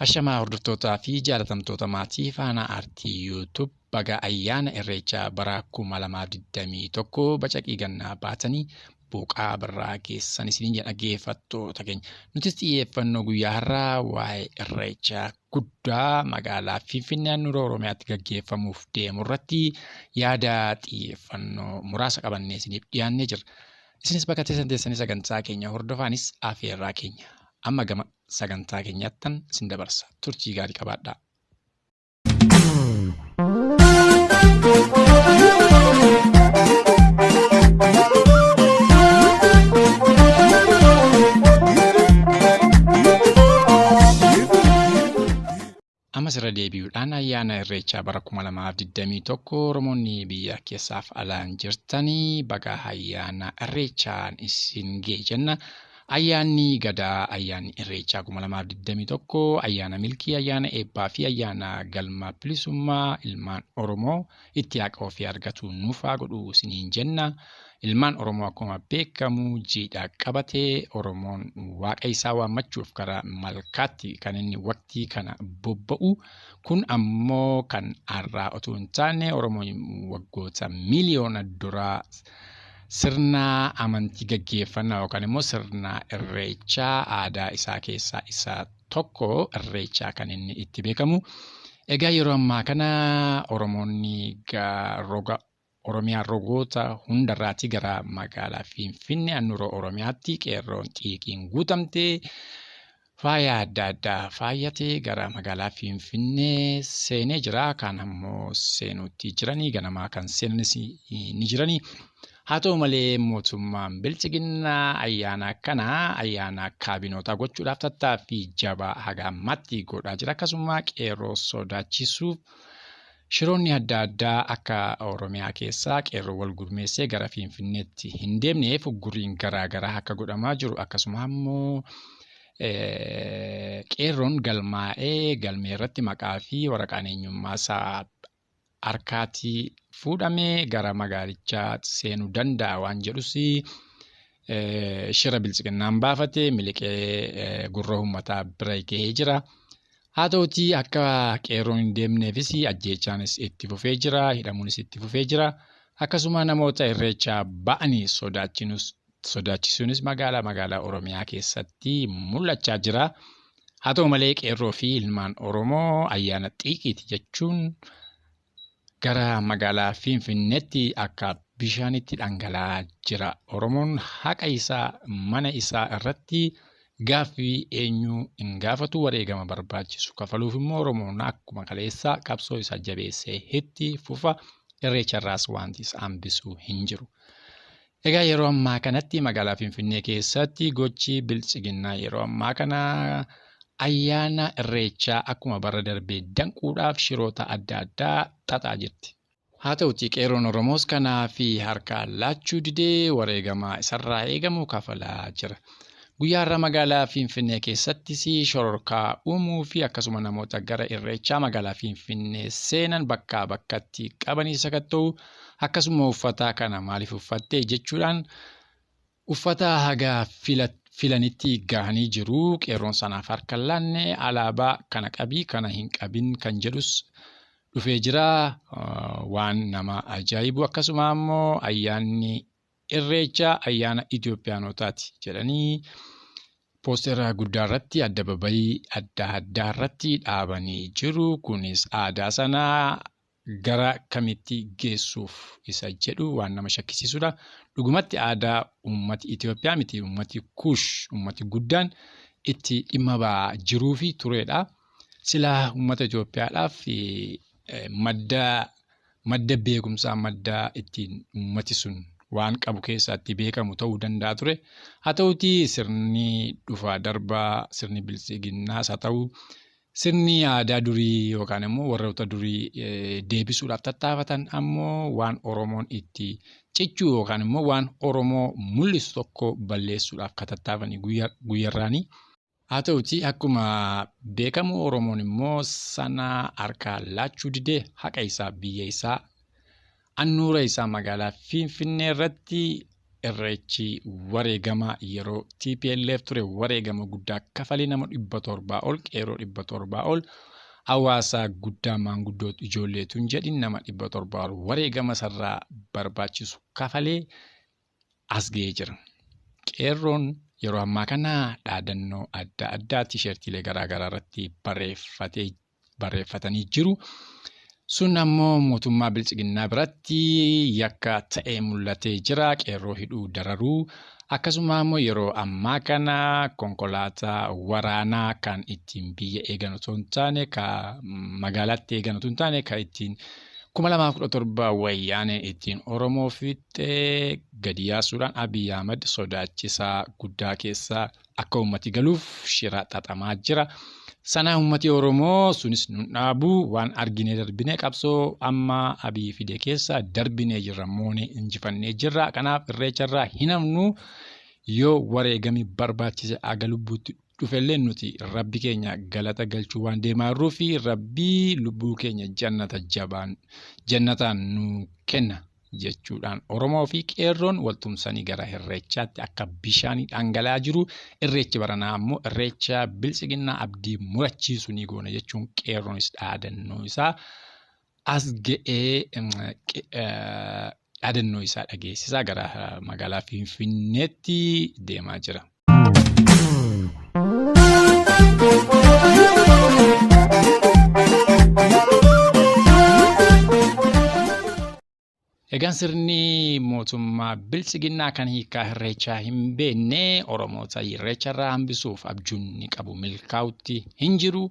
Ashamaa hordoftootaa fi jaalatamtoota maatii Faanaa Aartii YouTube baga ayyaana Irreechaa bara 2021 bacaqii gannaa baatanii buuqaa birraa geessan isiniin jedha dhaggeeffattoota keenya. Nutis xiyyeeffannoo guyyaa har'aa waa'ee Irreechaa guddaa magaalaa Finfinnee handhuura Oromiyaatti gaggeeffamuuf deemu irratti yaada xiyyeeffannoo muraasa qabannee isiniif dhiyaannee jirra. Isinis bakka teessan teessanii sagantaa keenya hordofaanis afeerraa keenya. Amma gama sagantaa keenyaattan isin dabarsa. Turtii gaarii qabaadhaa. Ammas irra deebi'uudhaan ayyaana Irreechaa bara 2021 Oromoonni biyya keessaaf alaan jirtanii baga ayyaana Irreechaan isin ga'e jenna. Ayyaanni Gadaa ayyaanni Irreechaa 2021 ayyaana milkii, ayyaana eebbaa fi ayyaana galma bilisummaa ilmaan Oromoo itti haqa ofii argatu nuuf haa godhu isiniin jenna. Ilmaan Oromoo akkuma beekamu jiidha qabatee Oromoon waaqa isaa waammachuuf gara malkaatti kan inni waqtii kana bobba'u. Kun ammoo kan har'aa otoo hin taane Oromoon waggoota miiliyoona duraa sirna amantii gaggeeffannaa yookaan immoo sirna irreechaa aadaa isaa keessaa isa tokko irreechaa kan inni itti beekamu. Egaa yeroo ammaa kana Oromoonni roga Oromiyaa rogoota hundarraatii gara magaalaa Finfinnee handhuura Oromiyaatti qeerroon xiiqiin guutamtee faaya adda addaa faayyatee gara magaalaa Finfinnee seenee jira. Kaan ammoo seenuutti jiranii ganamaa kan seenanis ni jiranii. Haa ta'u malee mootummaan bilchiginnaa ayyaana kana ayyaana kaabinootaa gochuudhaaf tattaaffii jabaa haga ammaatti godhaa jira. Akkasuma qeerroo sodaachisuuf shiroonni adda addaa akka Oromiyaa keessaa qeerroo wal gurmeessee gara Finfinneetti hin deemneef ugguriin garaa garaa akka godhamaa jiru akkasuma ammoo qeerroon galmaa'ee galmee irratti maqaa fi waraqaan eenyummaa isaa harkaatii fuudhamee gara magaalichaa seenuu danda'a waan jedhus shira bilchiginnaan baafatee miliqee gurra uummataa bira gahee jira. Haa ta'utii akka qeerroon hin deemneefis ajjeechaanis itti fufee jira, hidhamuunis itti fufee jira. Akkasuma namoota irreechaa ba'anii sodaachisuunis magaalaa magaalaa Oromiyaa keessatti mul'achaa jira. Haa ta'u malee qeerroo fi ilmaan Oromoo ayyaana xiiqiiti jechuun gara magaalaa Finfinneetti akka bishaanitti dhangala'aa jira. Oromoon haqa isaa mana isaa irratti gaaffii eenyuu hin gaafatu wareegama barbaachisu kafaluuf immoo Oromoon akkuma kaleessaa qabsoo isaa jabeessee itti fufa irreecharraas wanti isa hambisu hin jiru. Egaa yeroo ammaa kanatti magaalaa Finfinnee keessatti gochi bilchiginnaa yeroo ammaa kana ayyaana irreechaa akkuma bara darbee danquudhaaf shiroota adda addaa xaxaa jirti. Haa ta'utii qeerroon Oromoos kanaa fi harka laachuu didee wareegama isarraa eegamu kafalaa jira. Guyyaa har'a magaalaa Finfinnee keessattis shororkaa uumuu fi akkasuma namoota gara irreechaa magaalaa Finfinnee seenan bakkaa bakkatti qabanii sakatta'u akkasuma uffata kana maaliif uffattee jechuudhaan uffata haga filanitti gahanii jiru. Qeerroon sanaaf harka hin laanne alaabaa kana qabii kana hin qabin kan jedhus dhufee jira. Waan nama ajaa'ibu akkasuma ammoo ayyaanni Irreechaa ayyaana Itoophiyaanotaati jedhanii poostera guddaa irratti addababayii adda addaa irratti dhaabanii jiru. Kunis aadaa sanaa gara kamitti geessuuf isa jedhu waan nama shakkisiisudha. Dhugumatti aadaa uummati Itoophiyaa miti uummati Kuush uummati guddaan itti dhimma ba'aa jiruu fi turedha. Silaa uummata Itoophiyaadhaaf madda madda beekumsaa madda ittiin uummati sun waan qabu keessaa itti beekamu ta'uu danda'a ture. Haa ta'utii sirni dhufaa darbaa sirni biltsiginnaas haa ta'u sirni aadaa durii yookaan immoo warroota durii deebisuudhaaf tattaafatan ammoo waan Oromoon itti cichuu yookaan immoo waan Oromoo mul'isu tokko balleessuudhaaf kan tattaafanii guyyarraanii. Haa ta'utii akkuma beekamu Oromoon immoo sana harkaa laachuu didee haqa isaa biyya isaa handhuura isaa magaalaa Finfinnee irratti Irreechi wareegama yeroo TPLF ture wareegama guddaa kafalee nama 700 ol, qeerroo 700 ol, hawaasa guddaa maanguddoo ijoolleetu hin jedhin nama 700 ol wareegama sarraa barbaachisu kafalee as ga'ee jira. Qeerroon yeroo ammaa kana dhaadannoo adda addaa tiishertiilee garaagaraa irratti barreeffatanii jiru. Sun ammoo mootummaa bilchiginnaa biratti yakka ta'ee mul'atee jira. Qeerroo hidhuu, dararuu, akkasuma ammoo yeroo ammaa kana konkolaataa waraanaa kan ittiin biyya eegan otoo hin taane, kan magaalaatti eegan otoo hin taane, kan ittiin 2017 wayyaanee ittiin Oromoo fixee gadi yaasuudhaan Abiy Ahmed sodaachisaa guddaa keessa akka uummati galuuf shira xaxamaa jira. Sana uummati Oromoo sunis nun dhaabu, waan arginee darbinee qabsoo amma Abiy fide keessa darbinee jirra, moonee injifannee jirra. Kanaaf irreecharraa hin hafnu, yoo wareegami barbaachise aga lubbuutti dhufellee nuti rabbi keenya galata galchuu waan deemaa jirruu fi rabbii lubbuu keenya jannata jabaan jannataan nu kenna jechuudhaan Oromoo fi qeerroon waltumsanii gara irreechaatti akka bishaanii dhangala'aa jiru. Irreechi baranaa ammoo irreecha bilchiginnaa abdii murachiisu ni goona jechuun qeerroonis dhaadannoo isaa as ga'ee dhaadannoo isaa dhageessisaa gara magaalaa Finfinneetti deemaa jira. Egaan sirni mootummaa bilchiginnaa kan hiikaa irreechaa hin beekne Oromoota irreecharraa hambisuuf abjuun ni qabu milkaa'utti hin jiru.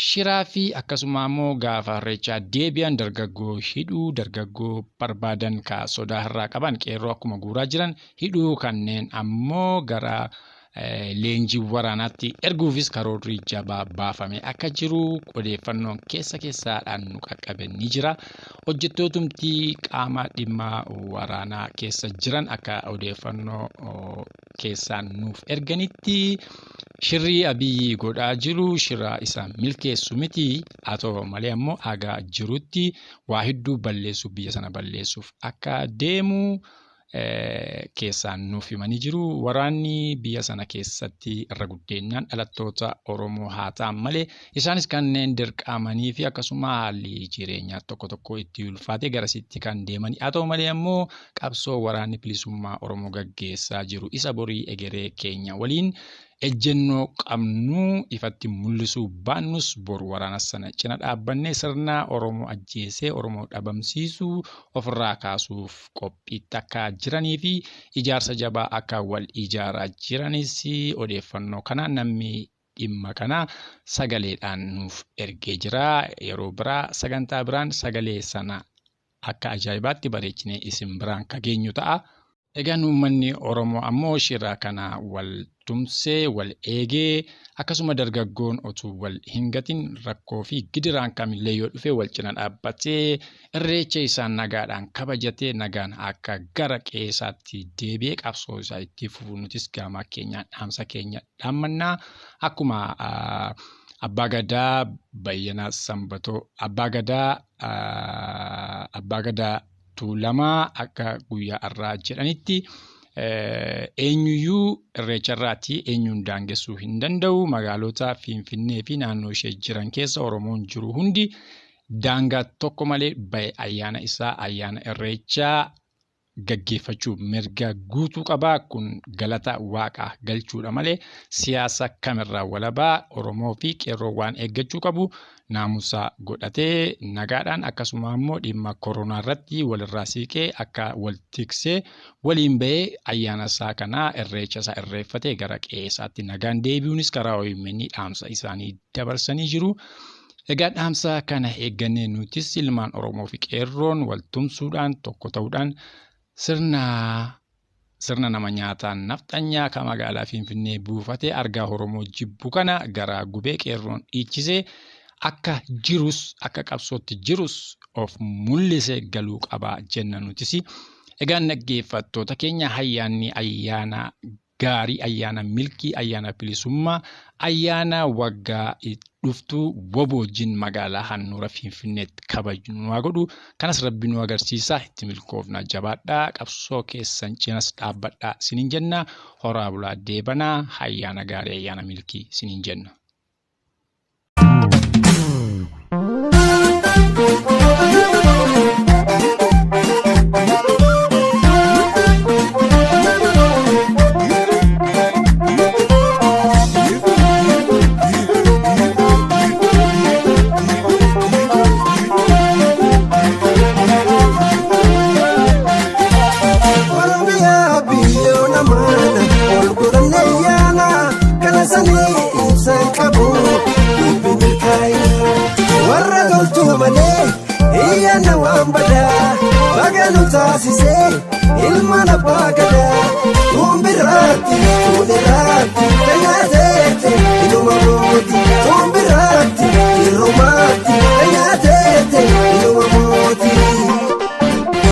Shiraa fi akkasuma ammoo gaafa irreechaa deebi'an dargaggoo hidhuu, dargaggoo barbaadan ka sodaa irraa qaban qeerroo akkuma guuraa jiran hidhuu, kanneen ammoo gara leenjii waraanaatti erguufis karoorri jabaa baafame akka jiru odeeffannoon keessa keessaadhaan nu qaqqabe ni jira. Hojjettootumti qaama dhimma waraanaa keessa jiran akka odeeffannoo keessaan nuuf erganitti shirri Abiyyi godhaa jiru shira isa milkeessu miti. Haa ta'u malee ammoo haga jirutti waa hedduu balleessuuf, biyya sana balleessuuf akka deemu keessaan nuuf himanii jiru. Waraanni biyya sana keessatti irra guddeenyaan dhalattoota Oromoo haa ta'an malee isaanis kanneen dirqamanii fi akkasuma haalli jireenyaa tokko tokko itti ulfaatee garasitti kan deemanii. Haa ta'u malee ammoo qabsoo waraanni bilisummaa Oromoo gaggeessaa jiru isa borii egeree keenya waliin ejjennoo qabnu ifatti mul'isuu baannus boru waraana sana cina dhaabbannee sirna Oromoo ajjeesee Oromoo dhabamsiisuu ofirraa kaasuuf qophiitti akka jiranii fi ijaarsa jabaa akka wal ijaaraa jiranis odeeffannoo kana namni dhimma kana sagaleedhaan nuuf ergee jira. Yeroo biraa sagantaa biraan sagalee sana akka ajaa'ibaatti bareechinee isin biraan kageenyu ta'a. Egaan uummanni Oromoo ammoo shira kana wal tumsee wal eegee akkasuma dargaggoon otuu wal hin gatin rakkoo fi gidiraan kamillee yoo dhufe wal cina dhaabbatee irreecha isaa nagaadhaan kabajatee nagaan akka gara qe'eesaatti deebi'ee qabsoo isaa itti fufu nutis gama keenyaan dhaamsa keenya dhaammannaa. Akkuma Abbaa Gadaa Bayyanaa Sanbatoo, Abbaa Gadaa Tuulamaa akka guyyaa har'aa jedhanitti, eenyuyyuu irreecharraatti eenyuun daangessuu hin danda'u. Magaalota Finfinnee fi naannoo ishee jiran keessa Oromoon jiru hundi daangaa tokko malee bahe ayyaana isaa, ayyaana irreechaa gaggeeffachuu mirga guutuu qaba. Kun galata waaqaa galchuudha malee siyaasa kamirraa walabaa. Oromoo fi qeerroo waan eeggachuu qabu naamusa godhatee nagaadhaan, akkasuma immoo dhimma koronaa irratti walirraa siiqee akka wal tiksee waliin bahee ayyaana isaa kana, irreecha isaa irreeffatee gara qe'ee isaatti nagaan deebi'uunis karaa OMN dhaamsa isaanii dabarsanii jiru. Egaa dhaamsa kana eeggannee nutis ilmaan Oromoo fi qeerroon wal tumsuudhaan, tokko ta'uudhaan sirna nama nyaataan nafxanyaa kan magaalaa Finfinnee buufatee argaa Oromoo jibbu kana garaa gubee qeerroon dhiichisee akka jirus, akka qabsootti jirus of mul'isee galuu qabaa jenna nutis. Egaan dhaggeeffattoota keenya, ayyaanni ayyaana gaarii, ayyaana milkii, ayyaana bilisummaa, ayyaana waggaa dhuftuu WBO wajjin magaalaa handhuura Finfinneetti kabajnu nu haa godhu. Kanas rabbi nu agarsiisa, itti milkoofna, jabaadhaa, qabsoo keessan cinas dhaabbadhaa isiniin jenna. Horaa bulaa deebanaa, ayyaana gaarii, ayyaana milkii isiniin jenna. Oromiyaa biyyoo namaana ol godhannee yaana kana sanii ibsan qabu dubbi milkaa'ina warra toltuu malee iyyaana waan badaa baga nu taasisee ilmaan abbaa gadaa tuun biraatti tuun irraatti tanyaatee.